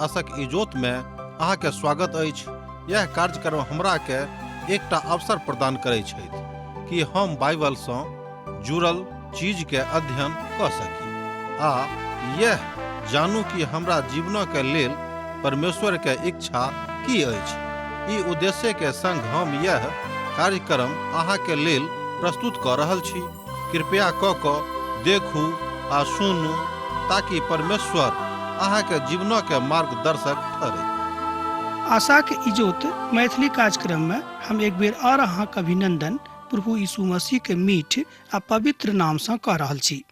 आशक इजोत में अहाँ के स्वागत अछि। यह कार्यक्रम हमरा के एकटा अवसर प्रदान करै छथि कि हम बाइबल सँ जुड़ल चीज के अध्ययन कऽ सकी आ यह जानू कि हमरा जीवन के लेल परमेश्वर के इच्छा की अछि। ई उद्देश्य के संग हम यह कार्यक्रम अहाँ के लेल प्रस्तुत कऽ रहल छी। कृपया कऽ कऽ देखू आ सुनू ताकि परमेश्वर अहाँ के जीवन के मार्गदर्शक ठहरे। आशाक इजोत मैथिली कार्यक्रम में हम एक बेर और अहाँक अभिनंदन प्रभु यीशु मसीह के मीठ आ पवित्र नाम सँ कऽ रहल छी।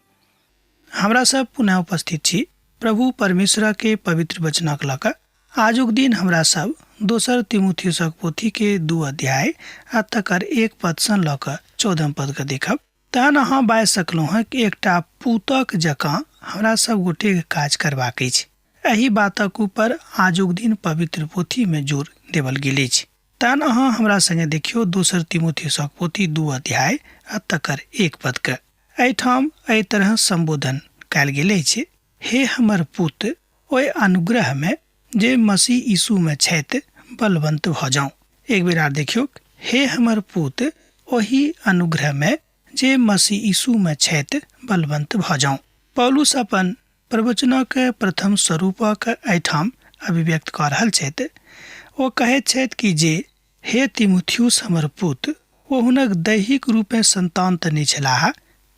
हमरा सब पुनः उपस्थित छी प्रभु परमेश्वर के पवित्र वचनक लऽ कऽ। आजुक दिन हमरा सब दोसर तिमुथियुसक पोथी के 2 अध्याय आ तकर 1 पद सँ लऽ कऽ 14 पद के देखब। तहन अहाँ बाजि सकलहुँ हँ कि एकटा पूतक जकाँ हमरा सब गोटेके काज करबाक अछि। एहि बातक ऊपर आजुक दिन पवित्र पोथी में जोर देवल गेल अछि। तहन अहाँ हमरा संगे देखियौ दोसर तिमुथियुसक पोथी 2 अध्याय आ तकर 1 पद के। एहिठाम एहि तरह संबोधन कयल गेल अछि, हे हमर पुत, ओहि अनुग्रह में जे मसीह यीशु में छथि बलवंत भऽ जाउ। एक बेर आर देखियौ, हे हमर पुत, ओहि अनुग्रह में जे मसीह यीशु में छथि बलवंत भऽ जाउ। पौलुस अपन प्रवचनक प्रथम स्वरूपक एहिठाम अभिव्यक्त कऽ रहल छथि। ओ कहैत छथि कि जे हे तिमुथियुस हमर पुत, ओ हुनक दैहिक रूपेँ सन्तान तऽ नहि छलाह,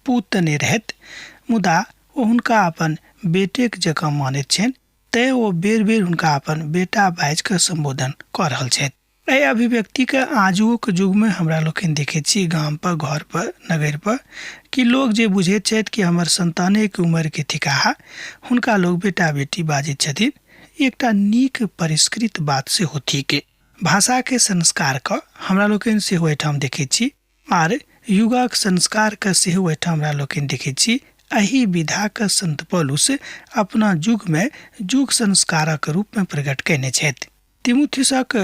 पूत तऽ नहि रहथि, मुदा ओ हुनका अपन बेटेक जकाँ मानैत छनि, तेँ ओ बेर-बेर हुनका अपन बेटा बाजि कऽ सम्बोधन कऽ रहल छथि। एहि अभिव्यक्तिके आजुओक युगमे हमरा लोकनि देखैत छी गामपर, घरपर, नगरिपर कि लोक जे बुझैत छथि कि हमर सन्तानेके उमरके थिकाह, हुनका लोक बेटा-बेटी बाजैत छथिन। एकटा नीक परिष्कृत बात सेहो थिक। भाषाके संस्कारके हमरा लोकनि सेहो एहिठाम देखैत छी आर युगक संस्कारके सेहो एहिठाम हमरा लोकनि देखैत छी। एहि विधाके संत पौलुस अपना युगमे युग संस्कारक रूपमे प्रकट कयने छथि। तिमुथियुसक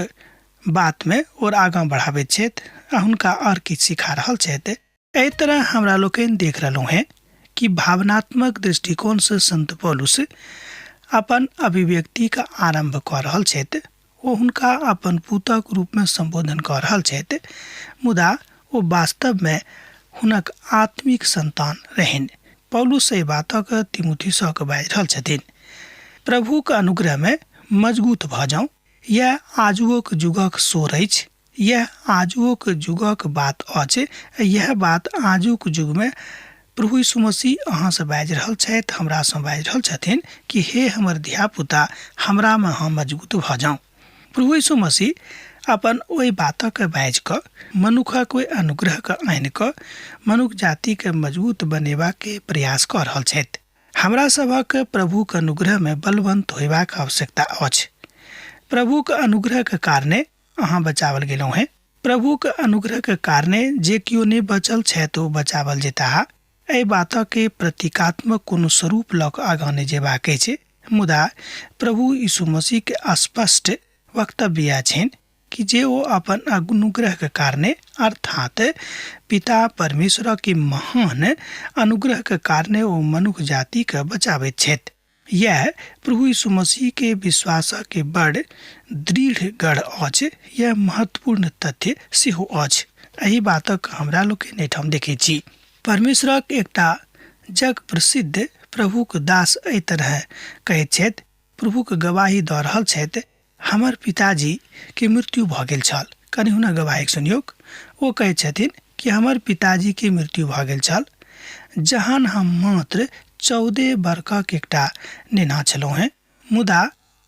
बातमे और आगाँ बढ़ाबैत छथि आ हुनका आओर किछु सिखा रहल छथि। एहि तरह हमरा लोकनि देख रहलहुँ हेँ कि भावनात्मक दृष्टिकोणसँ संत पौलुस अपन अभिव्यक्तिके आरम्भ कऽ रहल छथि। ओ हुनका अपन पुतक रूपमे सम्बोधन कऽ रहल छथि, मुदा ओ वास्तवमे हुनक आत्मिक सन्तान रहनि। पौलुस एहि बातक तिमुथियुसक बाजि रहल छथिन, प्रभुक अनुग्रहमे मजगूत भऽ जाउ। यैह आजुओक युगक शोर अछि, यैह आजुओक युगक बात अछि। यैह बात आजुक युगमे प्रभु यीशु मसीह अहाँसँ बाजि रहल छथि, हमरासँ बाजि रहल छथिन कि हे हमर धियापुता, हमरामे अहाँ मजबूत भऽ जाउ। प्रभु यीशु मसीह अपन ओहि बातक बाजि कऽ मनुखक ओहि अनुग्रहके आनि कऽ मनुख जातिके मजबूत बनेबाके प्रयास कऽ रहल छथि। हमरा सभक प्रभुक अनुग्रहमे बलवंत होयबाक आवश्यकता अछि। प्रभुक अनुग्रहके कारणे अहाँ बचावल गेलहुँ हेँ। प्रभुक अनुग्रहक कारणे जे केओ नहि बचल छथि ओ बचावल जेताह। एहि बातके प्रतीकात्मक कोनो स्वरूप लऽ कऽ आगाँ नहि जेबाक अछि, मुदा प्रभु यीशु मसीहके स्पष्ट वक्तव्य इएह छनि कि जे ओ अपन अनुग्रहक कारणे अर्थात पिता परमेश्वरक महान अनुग्रहक कारणे ओ मनुख जातिके बचाबैत छथि। यैह प्रभु यीशु मसीह के विश्वास के बड़ दृढ़ गढ़ अछि। यह महत्वपूर्ण तथ्य सेहो अछि। एहि बातक हमरा लोकनि एहिठाम देखैत छी। परमेश्वरक एकटा जग प्रसिद्ध प्रभुक दास एहि तरह कहैत छथि, प्रभुक गवाही दऽ रहल छथि, हमर पिताजी के मृत्यु भऽ गेल छल। कनि हुनक गवाही सुनियौक। ओ कहैत छथिन कि हमर पिताजी के मृत्यु भऽ गेल छल जहन हम मात्र 14 बरखक एकटा नेना छलहुँ हेँ, मुदा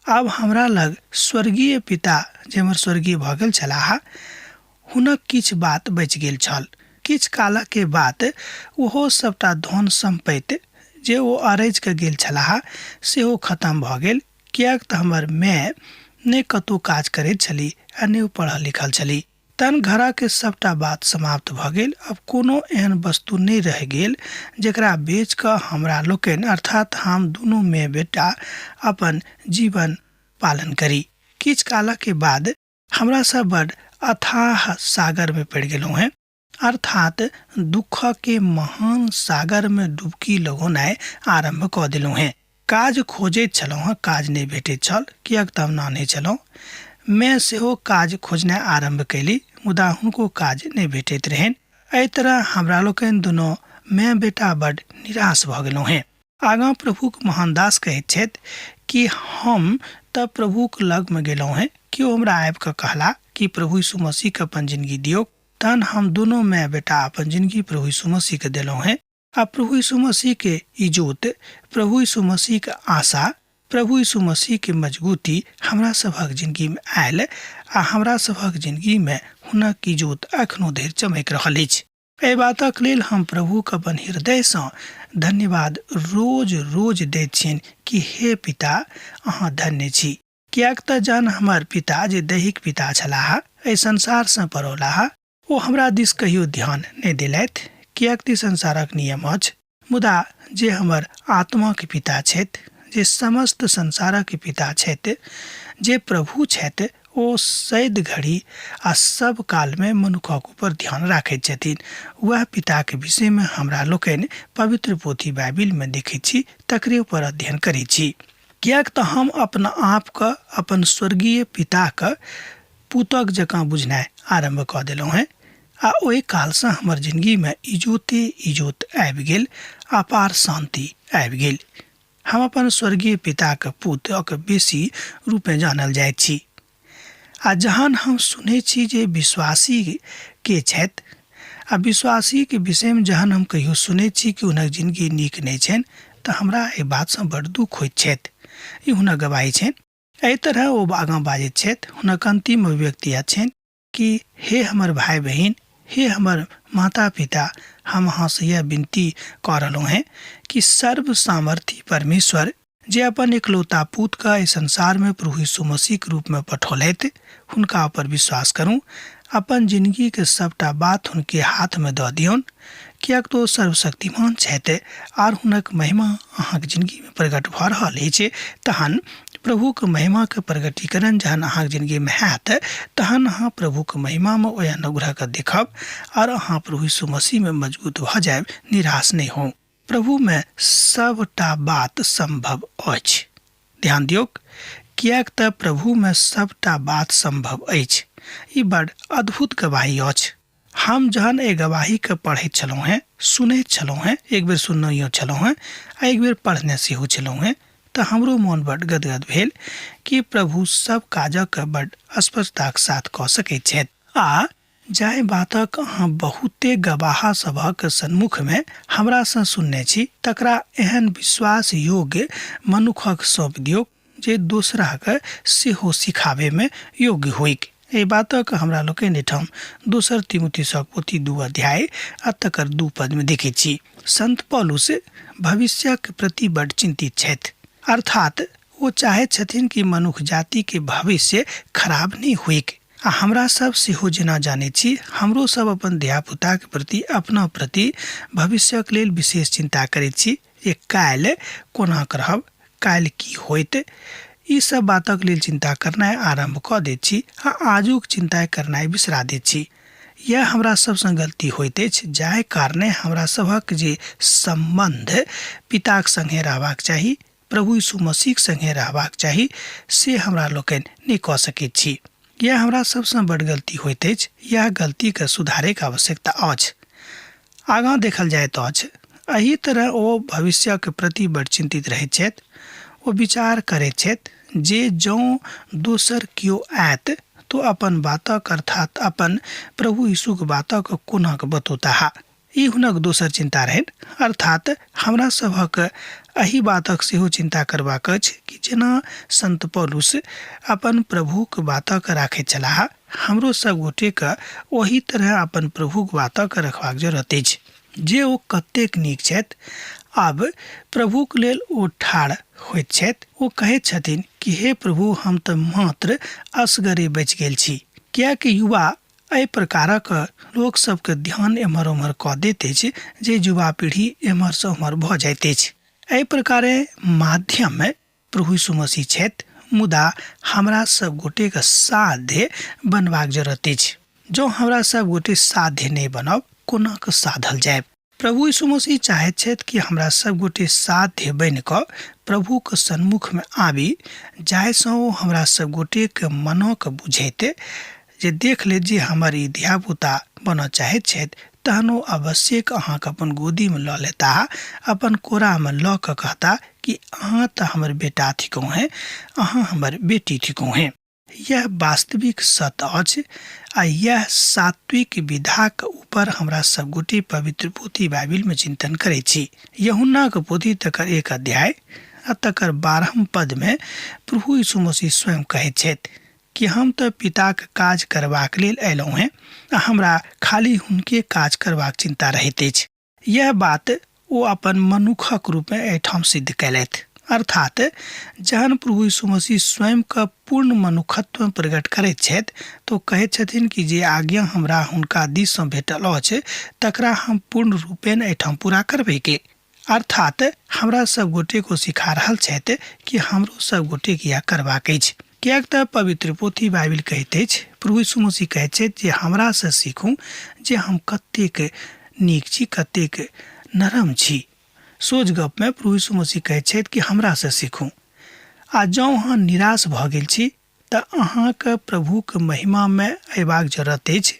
आब हमरा लग स्वर्गीय पिता जे हमर स्वर्गीय भऽ गेल छलाह हुनक किछु बात बचि गेल छल। किछु कालक के बाद ओहो सबटा धन सम्पत्ति जे ओ अरजि कऽ गेल छलाह सेहो खतम भऽ गेल, किएक तऽ हमर माय नहि कतहु काज करैत छली आ नहि ओ पढ़ल लिखल छली। तहन घरक सबटा बात समाप्त भऽ गेल। आब कोनो एहन वस्तु नहि रहि गेल जकरा बेचि कऽ हमरा लोकनि अर्थात हम दुनू माय बेटा अपन जीवन पालन करी। किछु कालक बाद हमरा सब बड़ अथाह सागरमे पड़ि गेलहुँ हेँ। अर्थात दुःख के महान सागर में डुबकी लगौनाइ आरंभ कऽ देलहुँ हेँ। काज खोजैत छलहुँ हँ, काज नहि भेटैत छल, किएक तऽ हम नान्हे छलहुँ। माय सेहो काज खोजनाइ आरम्भ कयली, मुदा हुनको काज नहि भेटैत रहनि। एहि तरह हमरा लोकनि दुनू माय बेटा बड्ड निराश भऽ गेलहुँ हेँ। आगाँ प्रभुक महान दास कहैत छथि कि हम तऽ प्रभुक लगमे गेलहुँ हेँ, केओ हमरा आबि कऽ कहला कि प्रभु यीशु मसीहके अपन जिनगी दियौक, तहन हम दुनू माय बेटा अपन जिनगी प्रभु यीशु मसीहके देलहुँ हेँ। आ प्रभु यीशु मसीह के इजोत, प्रभु यीशु मसीह के आशा, प्रभु यीशु मसीह के मजबूती हमरा सभक जिंदगी में आयल आ हमरा सभक जिंदगी में हुनक इजोत अखनो धरि चमकि रहल अछि। एहि बातक लेल हम प्रभुक अपन हृदय सँ धन्यवाद रोज रोज दैत छियनि कि हे पिता, अहाँ धन्य छी, किएक तऽ जहन हमर पिता जे दैहिक पिता छलाह एहि संसार सँ पड़ौलाह, ओ हमरा दिस कहियो ध्यान नहि देलथि, किएक तऽ संसारक नियम अछि। मुदा जे हमर आत्माक पिता छथि, जे समस्त संसारक पिता छथि, जे प्रभु छथि, ओ सैद घड़ी आ सब कालमे मनुखक ऊपर ध्यान राखैत छथिन। वएह पिताक विषयमे हमरा लोकनि पवित्र पोथी बाइबिलमे देखैत छी, तकरे ऊपर अध्ययन करैत छी। किएक तऽ हम अपना आपके अपन स्वर्गीय पिताक पुतक जकाँ बुझनाइ आरम्भ कऽ देलहुँ हेँ आ ओहि कालसँ हमर जिनगीमे इजोते इजोत आबि गेल, अपार शान्ति आबि गेल। हम अपन स्वर्गीय पिताक पुतक बेसी रूपेँ जानल जाइत छी। आ जहन हम सुनैत छी जे विश्वासी के छथि आ विश्वासीके विषयमे जहन हम कहियो सुनैत छी कि हुनक जिनगी नीक नहि छनि, तऽ हमरा एहि बातसँ बड्ड दुःख होइत छथि। ई हुनक गवाही छनि। एहि तरह ओ आगाँ बाजैत छथि। हुनक अन्तिम अभिव्यक्ति इएह छनि कि हे हमर भाय बहिन, हे हमर माता पिता, हम अहाँसँ यह विनती कऽ रहलहुँ हेँ कि सर्व सामर्थी परमेश्वर जे अपन एकलौता पुतके एहि संसारमे प्रभु यीशु मसीहके रूपमे पठौलथि, हुनका ऊपर विश्वास करू, अपन जिनगीके सबटा बात हुनके हाथमे दऽ दियौन, किएक तऽ ओ सर्वशक्तिमान छथि आर हुनक महिमा अहाँके जिनगीमे प्रकट भऽ रहल अछि। तहन प्रभुके महिमाके प्रकटीकरण जहन अहाँके जिनगीमे हैत, तहन अहाँ प्रभुके महिमामे ओहि अनुग्रहके देखब आर अहाँ प्रभु यीशु मसीहमे मजबूत भऽ जायब। निराश नहि होउ, प्रभुमे सबटा बात सम्भव अछि। ध्यान दियौक, किएक तऽ प्रभुमे सबटा बात सम्भव अछि। ई बड़ अद्भुत गवाही अछि। हम जहन एहि गवाहीके पढ़ैत छलहुँ हेँ, सुनैत छलहुँ हेँ, एक बेर सुननहियो छलहुँ हेँ आ एक बेर पढ़ने सेहो छलहुँ हेँ, तऽ हमरो मोन बड्ड गदगद भेल कि प्रभु सब काजक बड्ड स्पष्टताक साथ कऽ सकैत छथि। आ जाहि बातक अहाँ बहुते गवाह सभक सन्मुखमे हमरासँ सुनने छी, तकरा एहन विश्वास योग्य मनुखक सौंपि दियौक जे दोसराकेँ सेहो सिखाबयमे योग्य होइक। एहि बातक हमरा लोकनि एहिठाम दोसर तिमुथियुसक पोथी 2 अध्याय आ तकर 2 पदमे देखैत छी। संत पौलुस भविष्यक प्रति बड्ड चिन्तित छथि। अर्थात् ओ चाहैत छथिन कि मनुख जातिके भविष्य खराब नहि होइक। आ हमरा सब सेहो जेना जानैत छी, हमरो सब अपन धियापुताक प्रति, अपना प्रति भविष्यक लेल विशेष चिन्ता करैत छी जे काल्हि कोना रहब, काल्हि की होइत। ई सब बातक लेल चिन्ता करनाइ आरम्भ कऽ दैत छी आ आजुक चिन्ता करनाइ बिसरा दैत छी। इएह हमरा सबसँ गलती होइत अछि, जाहि कारणे हमरा सभक जे सम्बन्ध पिताक सङ्गे रहबाक चाही, प्रभु यीशु मसीहक सङ्गे रहबाक चाही, से हमरा लोकनि नहि कऽ सकैत छी। इएह हमरा सबसँ बड़ गलती होइत अछि। इएह गलतीके सुधारैके आवश्यकता अछि। आगाँ देखल जाइत अछि, एहि तरह ओ भविष्यक प्रति बड़ चिन्तित रहैत छथि। ओ विचार करैत छथि जे जँ दोसर केओ आयत तऽ अपन बातक अर्थात अपन प्रभु यीशुक बातक कोना कऽ बतौताह। ई हुनक दोसर चिन्ता रहनि। अर्थात हमरा सभक एहि बातक सेहो चिन्ता करबाक अछि कि जेना संत पौलुस अपन प्रभुक बातक राखैत छलाह, हमरो सब गोटेक ओही तरह अपन प्रभुक बातक रखबाक जरूरत अछि। जे ओ कतेक नीक छथि। आब प्रभुक लेल ओ ठाढ़ होइत छथि। ओ कहैत छथिन कि हे प्रभु, हम तऽ मात्र असगरे बचि गेल छी। किएक युवा एहि प्रकारक लोक सबके ध्यान एम्हर ओम्हर कऽ दैत अछि जे युवा पीढ़ी एम्हरसँ ओम्हर भऽ जाइत अछि। एहि प्रकारे माध्यममे प्रभु यीशु मसीह छथि, मुदा हमरा सब गोटेके साध्य बनबाक जरूरत अछि। जँ हमरा सब गोटे साध्य नहि बनब, कोना कऽ साधल जायब? प्रभु यीशु मसीह चाहैत छथि कि हमरा सब गोटे साध्य बनि कऽ प्रभुके सन्मुखमे आबी, जाहिसँ ओ हमरा सब गोटेके मनोके बुझैत जे देख लेत जे हमर ई धियापुता बनऽ चाहैत छथि, तहन ओ अवश्यक अहाँके अपन गोदीमे लऽ लेताह, अपन कोरामे लऽ कऽ कहता कि अहाँ तऽ हमर बेटा थिकहुँ हेँ, अहाँ हमर बेटी थिकहुँ हेँ। यह वास्तविक सत अछि आ यह सात्विक विधाक ऊपर हमरा सब गोटे पवित्र पोथी बाइबिलमे चिन्तन करै छी। यूहन्नाक पोथी तकर 1 अध्याय आ तकर 12 पदमे प्रभु यीशु मसीह स्वयं कहैत छथि कि हम तऽ पिताक काज करबाक लेल अयलहुँ हेँ आ हमरा खाली हुनके काज करबाक चिन्ता रहैत अछि। यह बात ओ अपन मनुखक रूपमे एहिठाम सिद्ध कयलथि। अर्थात जहन प्रभु यीशु मसीह स्वयं के पूर्ण मनुखत्व प्रकट करैत छथि तऽ ओ कहैत छथिन कि जे आज्ञा हमरा हुनका दिससँ भेटल अछि तकरा हम पूर्ण रूपेण एहिठाम पूरा करबैके। अर्थात हमरा सब गोटे को सिखा रहल छथि कि हमरो सब गोटे के इएह करबाक अछि। किएक तऽ पवित्र पोथी बाइबिल कहैत अछि, प्रभु यीशु मसीह कहैत छथि जे हमरासँ सीखू जे हम कतेक नीक छी, कतेक नरम छी। सोझ गपमे प्रभु यीशु मसीह कहैत छथि कि हमरासँ सीखू। आ जँ अहाँ निराश भऽ गेल छी तऽ अहाँके प्रभुके महिमामे अयबाक जरूरत अछि,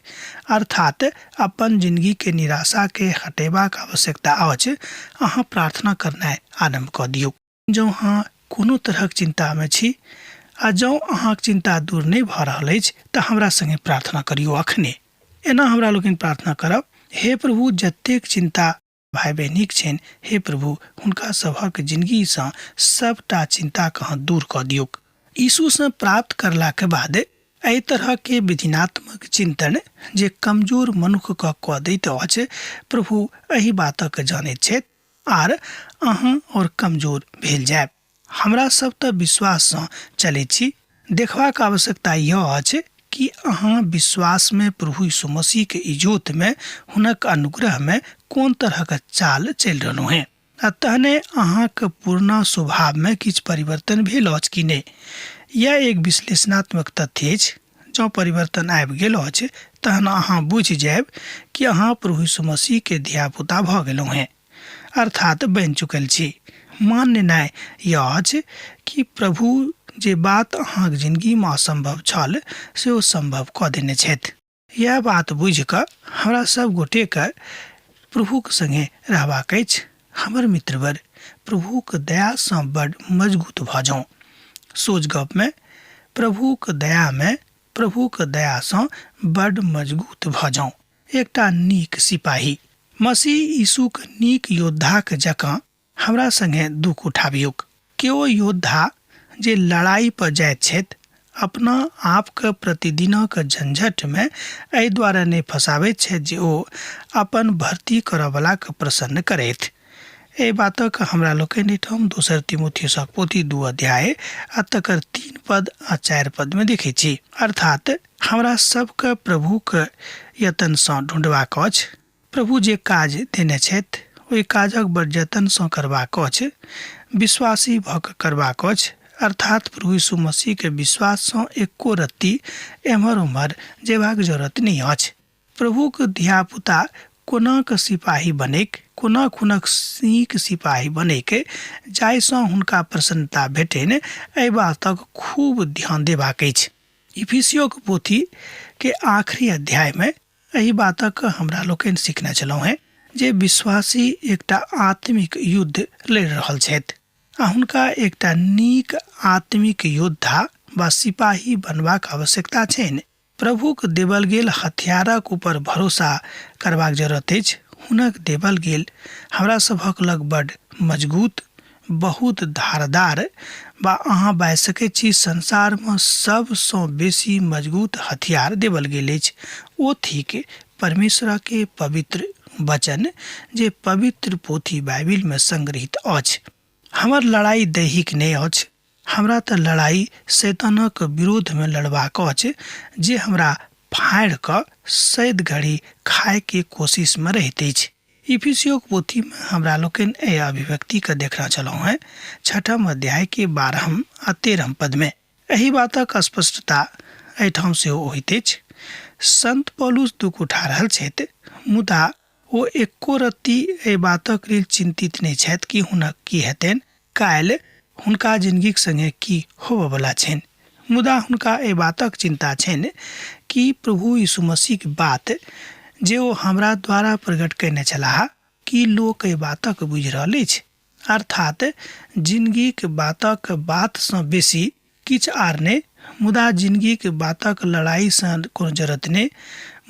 अर्थात अपन जिनगीके निराशाके हटेबाक आवश्यकता अछि। अहाँ प्रार्थना करनाइ आरम्भ कऽ दियौ। जँ अहाँ कोनो तरहक चिन्तामे छी आ जँ अहाँक चिन्ता दूर नहि भऽ रहल अछि तऽ हमरा सङ्गे प्रार्थना करियौ अखने। एना हमरा लोकनि प्रार्थना करब, हे प्रभु, जतेक चिन्ता भाय बहिनीक छनि, हे प्रभु, हुनका सभक जिनगीसँ सभटा चिन्ताके अहाँ दूर कऽ दियौक। यीशुसँ प्राप्त करलाके बाद एहि तरहके विधिनात्मक चिन्तन जे कमजोर मनुखके कऽ दैत अछि, प्रभु एहि बातके जानैत छथि आर अहाँ आओर कमजोर भेल जायब। हमरा सब तऽ विश्वाससँ चलैत छी। देखबाक आवश्यकता यह अछि कि अहाँ विश्वासमे प्रभु यीशु मसीहके इजोतमे हुनक अनुग्रहमे कोन तरहक चाल चलि रहलहुँ हेँ आ तहने अहाँके पुरना स्वभावमे किछु परिवर्तन भेल अछि कि नहि। यह एक विश्लेषणात्मक तथ्य अछि। जँ परिवर्तन आबि गेल अछि तहन अहाँ बुझि जायब कि अहाँ प्रभु यीशु मसीहके धियापुता भऽ गेलहुँ हेँ, अर्थात बनि चुकल छी। मान्य नहि यह अछि कि प्रभु जे बात अहाँक जिनगीमे असम्भव छल से ओ सम्भव कऽ देने छथि। यह बात बुझि कऽ हमरा सब गोटेके प्रभुक संगे रहबाक अछि। हमर मित्रवर, प्रभुक दयासँ बड मजगूत भऽ जाउ। सोझ गपमे प्रभुक दयामे प्रभुक दयासँ बड मजगूत भऽ जाउ। एकटा नीक सिपाही मसीह यीशुक नीक योद्धाक जकाँ हमरा संगे दुःख उठाबियौक। केओ योद्धा जे लड़ाई पर जाइत छथि अपना आपके प्रतिदिनक झंझटमे एहि दुआरे नहि फँसाबैत छथि जे ओ अपन भर्ती करऽवलाके प्रसन्न करथि। एहि बातक हमरा लोकनि एहिठाम दोसर तिमुथियुसक पोथी 2 अध्याय आ तकर 3 पद आ 4 पदमे देखैत छी। अर्थात हमरा सबके प्रभुके यत्नसँ ढूँढबाक अछि। प्रभु जे काज देने छथि ओहि काजक बड़ जतनसँ करबाक अछि, विश्वासी भऽ कऽ करबाक अछि, अर्थात प्रभु यीशु मसीहके विश्वाससँ एको रत्ती एम्हर ओम्हर जेबाक जरूरत नहि अछि। प्रभुक धियापुता कोना कऽ सिपाही बनैक, कोना हुनक नीक सिपाही बनैक जाहिसँ हुनका प्रसन्नता भेटनि, एहि बातक खूब ध्यान देबाक अछि। इफिसियोक पोथीके आखिरी अध्यायमे एहि बातक हमरा लोकनि सीखने छलहुँ हेँ जे विश्वासी एकटा आत्मिक युद्ध लड़ि रहल छथि आ हुनका एकटा नीक आत्मिक योद्धा वा सिपाही बनबाक आवश्यकता छनि। प्रभुक देबल गेल हथियारक ऊपर भरोसा करबाक जरूरत अछि। हुनक देबल गेल हमरा सभक लग बड मजगूत, बहुत धारदार वा अहाँ बाजि सकैत छी संसारमे सबसँ बेसी मजगूत हथियार देबल गेल अछि। ओ थिक परमेश्वरके पवित्र वचन जे पवित्र पोथी बाइबिलमे संग्रहित अछि। हमर लड़ाइ दैहिक नहि अछि। हमरा तऽ लड़ाइ शैतानक विरोधमे लड़बाक अछि जे हमरा फाड़ि कऽ सैद घड़ी खायके कोशिशमे रहैत अछि। इफिसियोक पोथीमे हमरा लोकनि एहि अभिव्यक्तिके देखने छलहुँ हेँ 6 अध्यायके 12 आ 13 पदमे। एहि बातक स्पष्टता एहिठाम सेहो होइत अछि। संत पौलुस दुख उठा रहल छथि, मुदा ओ एको रत्ती एहि बातक लेल चिन्तित नहि छथि कि हुनक की हेतनि, काल्हि हुनका जिनगीक संगे की होबयवला छनि। मुदा हुनका एहि बातक चिन्ता छनि कि प्रभु यीशु मसीहक बात जे ओ हमरा द्वारा प्रकट कयने छलाह, की लोक एहि बातक बुझि रहल अछि? अर्थात जिनगीक बातक बातसँ बेसी किछु आर नहि, मुदा जिनगीक बातक लड़ाइसँ कोनो जरूरत नहि,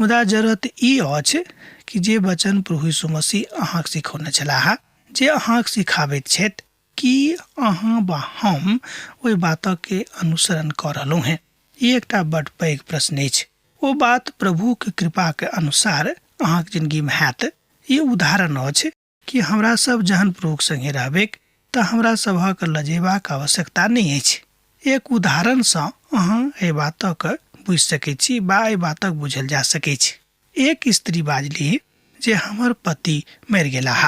मुदा जरूरत ई अछि कि जे वचन प्रभु यीशु मसीह अहाँक सिखौने छलाह, जे अहाँक सिखाबैत छथि, की अहाँ वा हम ओहि बातके अनुसरण कऽ रहलहुँ हेँ? ई एकटा बड्ड पैघ प्रश्न अछि। ओ बात प्रभुक कृपाक अनुसार अहाँक जिनगीमे हैत। ई उदाहरण अछि कि हमरा सब जहन प्रभुक संगे रहबैक तऽ हमरा सभक लजेबाक आवश्यकता नहि अछि। एक उदाहरणसँ अहाँ एहि बातक बुझि सकैत छी वा एहि बातक बुझल जा सकैछ। एक स्त्री बाजलीह जे हमर पति मरि गेलाह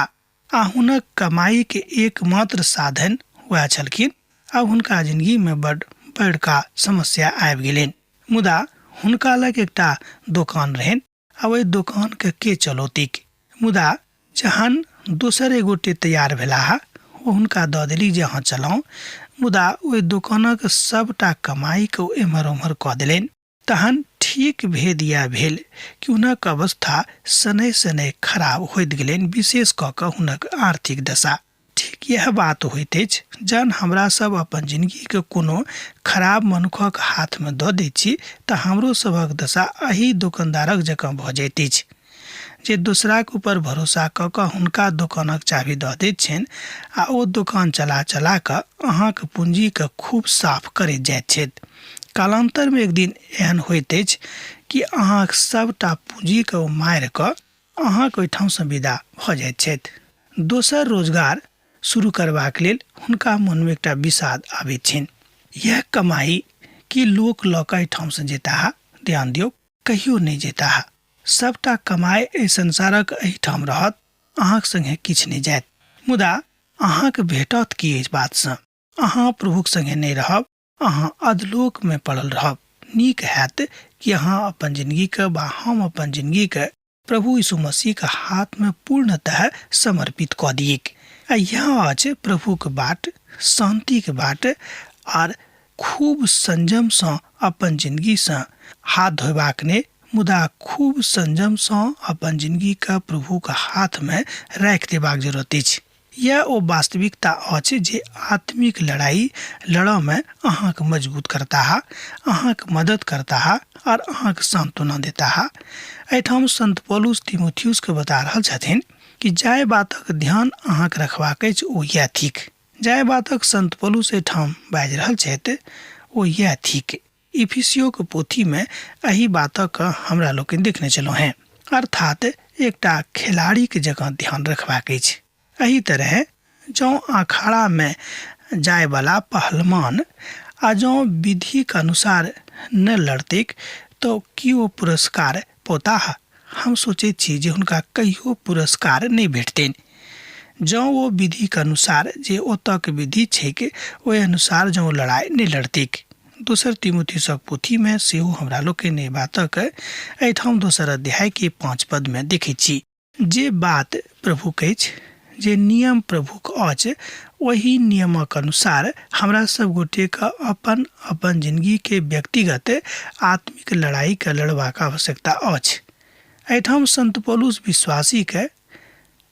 आ हुनक कमाईके एकमात्र साधन वएह छलखिन। आब हुनका जिनगीमे बड्ड बड़का समस्या आबि गेलनि। मुदा हुनका लग एकटा दोकान रहनि आ ओहि दोकानके के चलौतिक? मुदा जहन दोसर एक गोटे तैयार भेलाह, ओ हुनका दऽ देली जे अहाँ चलाउ। मुदा ओहि दोकानक सभटा कमाईके ओ एम्हर ओम्हर कऽ देलनि। तहन ठीक भेद इएह भेल कि हुनक अवस्था शनैः शनैः खराब होइत गेलनि, विशेष कऽ कऽ हुनक आर्थिक दशा। ठीक इएह बात होइत अछि जहन हमरा सब अपन जिनगीके कोनो खराब मनुखक हाथमे दऽ दैत छी तऽ हमरो सभक दशा एहि दोकानदारक जकाँ भऽ जाइत अछि जे दोसराक ऊपर भरोसा कऽ कऽ हुनका दोकानक चाभी दऽ दैत छनि आ ओ दोकान चला चला कऽ अहाँक पूँजीके खूब साफ करैत जाइत छथि। कालान्तरमे एक दिन एहन होइत अछि कि अहाँक सभटा पूँजीके ओ मारि कऽ अहाँक ओहिठामसँ विदा भऽ जाइत छथि। दोसर रोजगार शुरू करबाक लेल हुनका मनमे एकटा विषाद आबैत छनि। इएह कमाइ की लोक लऽ कऽ एहिठामसँ जेताह? ध्यान दियौक, कहियो नहि जेताह। सभटा कमाइ एहि संसारक एहिठाम रहत, अहाँक संगे किछु नहि जायत। मुदा अहाँक भेटत की एहि बातसँ? अहाँ प्रभुक संगे नहि रहब, अहाँ अधलोकमे पड़ल रहब। नीक हैत कि अहाँ अपन जिनगीके वा हम अपन जिनगीके प्रभु यीशु मसीहके हाथमे पूर्णतः समर्पित कऽ दियैक। आ इएह अछि प्रभुक बाट, शान्तिक बाट आर खूब संयमसँ अपन जिनगीसँ हाथ धोयबाक नहि, मुदा खूब संयमसँ अपन जिनगीके प्रभुक हाथमे राखि देबाक जरूरत अछि। यैह ओ वास्तविकता अछि जे आत्मिक लड़ाई लड़ऽमे अहाँके मजबूत करताह, अहाँके मदद करताह आर अहाँके सांत्वना देताह। एहिठाम संत पौलुस तीमुथियुसके बता रहल छथिन कि जाहि बातक ध्यान अहाँके रखबाक अछि ओ यैह थिक। जाहि बातक संत पौलुस एहिठाम बाजि रहल छथि ओ यैह थिक। इफिसियोक पोथीमे एहि बातक हमरा लोकनि देखने छलहुँ हेँ। अर्थात एकटा खेलाड़ीक जकाँ ध्यान रखबाक अछि। एहि तरहेँ जँ अखाड़ामे जायवला पहलमान आ जँ विधिक अनुसार नहि लड़तैक तँ की ओ पुरस्कार पौताह? हम सोचैत छी जे हुनका कहियो पुरस्कार नहि भेटतनि। जँ ओ विधिक अनुसार जे ओतऽक विधि छैक ओहि अनुसार जँ ओ लड़ाइ नहि लड़तैक। दोसर तिमुथियुसक पोथीमे सेहो हमरा लोकनि एहि बातक एहिठाम दोसर अध्यायके 5 पदमे देखैत छी। जे बात प्रभुक अछि, जे नियम प्रभुक अछि, ओहि नियमक अनुसार हमरा सब गोटेक अपन अपन जिनगीके व्यक्तिगत आत्मिक लड़ाइके लड़बाक आवश्यकता अछि। एहिठाम संत पौलुस विश्वासीके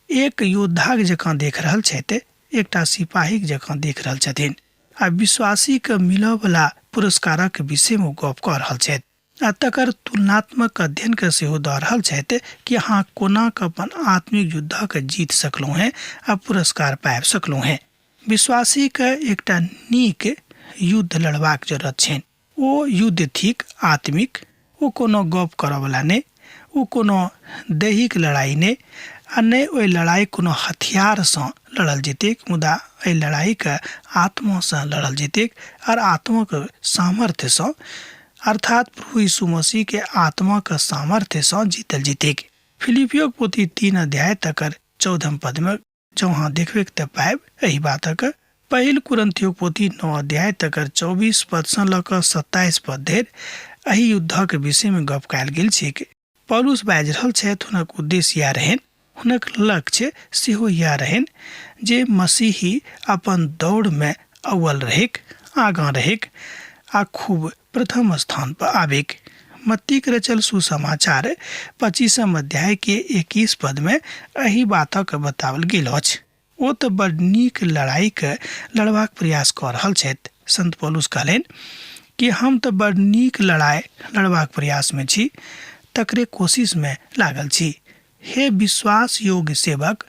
एक योद्धाक जकाँ देख रहल छथि, एकटा सिपाहीक जकाँ देख रहल छथिन आ विश्वासीके मिलऽवला पुरस्कारक विषयमे ओ गप कऽ रहल छथि आ तकर तुलनात्मक अध्ययनके सेहो दऽ रहल छथि कि अहाँ कोना कऽ अपन आत्मिक युद्धके जीत सकलहुँ हेँ आ पुरस्कार पाबि सकलहुँ हेँ। विश्वासीके एकटा नीक युद्ध लड़बाक जरूरत छनि। ओ युद्ध थिक आत्मिक, ओ कोनो गप करऽवला नहि, ओ कोनो दैहिक लड़ाइ नहि आ नहि ओहि लड़ाइ कोनो हथियारसँ लड़ल जेतैक, मुदा एहि लड़ाइके आत्मासँ लड़ल जेतैक आर आत्माक सामर्थ्यसँ, अर्थात प्रभु यीशु मसीहके आत्माक सामर्थ्यसँ जीतल जेतैक। फिलिपियोक पोथी 3 अध्याय तकर 14 पदमे जँ अहाँ देखबैक तऽ पायब एहि बातक। पहिल कुरिन्थियोक पोथी 9 अध्याय तकर 24 पदसँ लऽ कऽ 27 पद धरि एहि युद्धक विषयमे गप कयल गेल छैक। पौलुस बाजि रहल छथि, हुनक उद्देश्य इएह रहनि हुनक लक्ष्य सेहो इएह रहनि जे मसीही अपन दौड़मे अव्वल रहैक, आगाँ रहैक आ खूब प्रथम स्थान पर आबिक। मत्तीक रचल सुसमाचार 25 अध्याय के 21 पद में एहि बातक बताओल गेल अछि। ओ तऽ बड़ नीक लड़ाइके लड़बाक प्रयास कऽ रहल छथि। संत पौलुस कहलनि कि हम तऽ बड़ नीक लड़ाइ लड़बाक प्रयासमे छी, तकरे कोशिशमे लागल छी। हे विश्वास योग्य सेवक,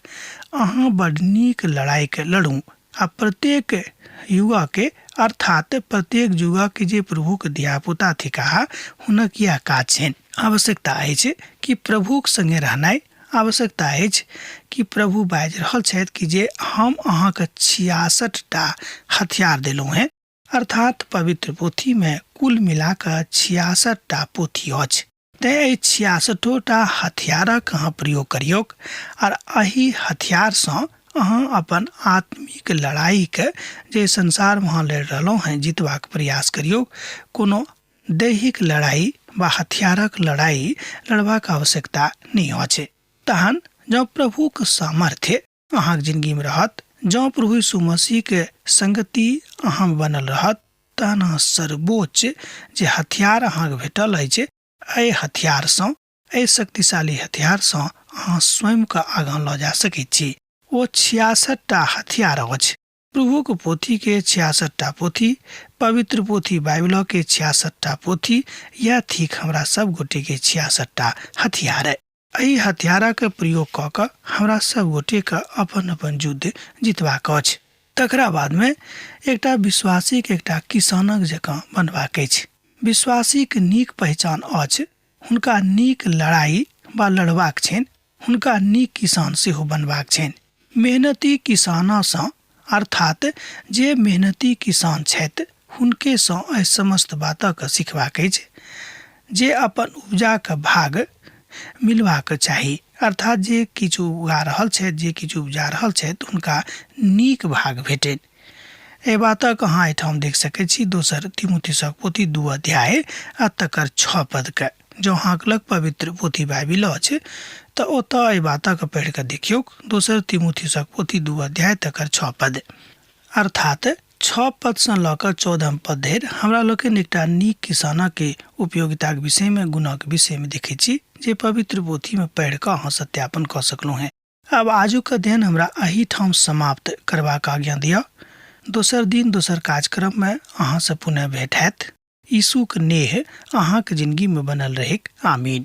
अहाँ बड़ नीक लड़ाइके लड़ू आ प्रत्येक युगके अर्थात प्रत्येक युगक जे प्रभुक धियापुता थिकाह हुनक इएह काज छनि। आवश्यकता अछि कि प्रभुक संगे रहनाइ, आवश्यकता अछि कि प्रभु बाजि रहल छथि कि जे हम अहाँके 66 टा हथियार देलहुँ हेँ, अर्थात पवित्र पोथीमे कुल मिला कऽ 66 टा पोथी अछि। तेँ एहि 66 टा हथियारक अहाँ प्रयोग करियौक आर एहि हथियारसँ अहाँ अपन आत्मिक लड़ाइके जे संसारमे अहाँ लड़ि रहलहुँ हेँ जितबाक प्रयास करियौक। कोनो दैहिक लड़ाइ वा हथियारक लड़ाइ लड़बाक आवश्यकता नहि अछि। तहन जँ प्रभुक सामर्थ्य अहाँक जिनगीमे रहत, जँ प्रभु यीशु मसीहके संगति अहाँमे बनल रहत, तहन अहाँ सर्वोच्च जे हथियार अहाँके भेटल अछि, एहि हथियारसँ, एहि शक्तिशाली हथियारसँ अहाँ स्वयंके आगाँ लऽ जा सकैत छी। ओ 66 टा हथियार अछि। प्रभुक पोथीके 66 टा पोथी, पवित्र पोथी बाइबलके 66 टा पोथी, यैह थिक हमरा सब गोटेके 66 टा हथियार। एहि हथियारक प्रयोग कऽ कऽ हमरा सब गोटेके अपन अपन युद्ध जितबाक अछि। तकरा बादमे एकटा विश्वासीके एकटा किसानक जकाँ बनबाक अछि। विश्वासीक नीक पहिचान अछि हुनका नीक लड़ाइ वा लड़बाक छनि, हुनका नीक किसान सेहो बनबाक छनि। मेहनती किसानसँ अर्थात जे मेहनती किसान छथि हुनकेसँ एहि समस्त बातक सिखबाक अछि जे अपन उपजाक भाग मिलबाक चाही, अर्थात जे किछु उगा रहल छथि, जे किछु उपजा रहल छथि हुनका नीक भाग भेटनि। एहि बातक अहाँ एहिठाम देख सकैत छी दोसर तिमुथिसक पोथी 2 अध्याय आ तकर 6 पदके। जँ अहाँक लग पवित्र पोथी बाइबिल अछि तऽ ओतऽ एहि बातक पढ़ि कऽ देखियौक, दोसर तिमुथिसक पोथी 2 अध्याय तकर 6 पद। अर्थात 6 पदसँ लऽ कऽ 14 पद धरि हमरा लोकनि एकटा नीक किसानक उपयोगिताक विषयमे, गुणक विषयमे देखैत छी जे पवित्र पोथीमे पढ़ि कऽ अहाँ सत्यापन कऽ सकलहुँ हेँ। आब आजुक अध्ययन हमरा एहिठाम समाप्त करबाक आज्ञा दिअ। दोसर दिन दोसर कार्यक्रममे अहाँसँ पुनः भेंट हैत। यीशुक नेह अहाँक जिनगीमे बनल रहैक। आमीन।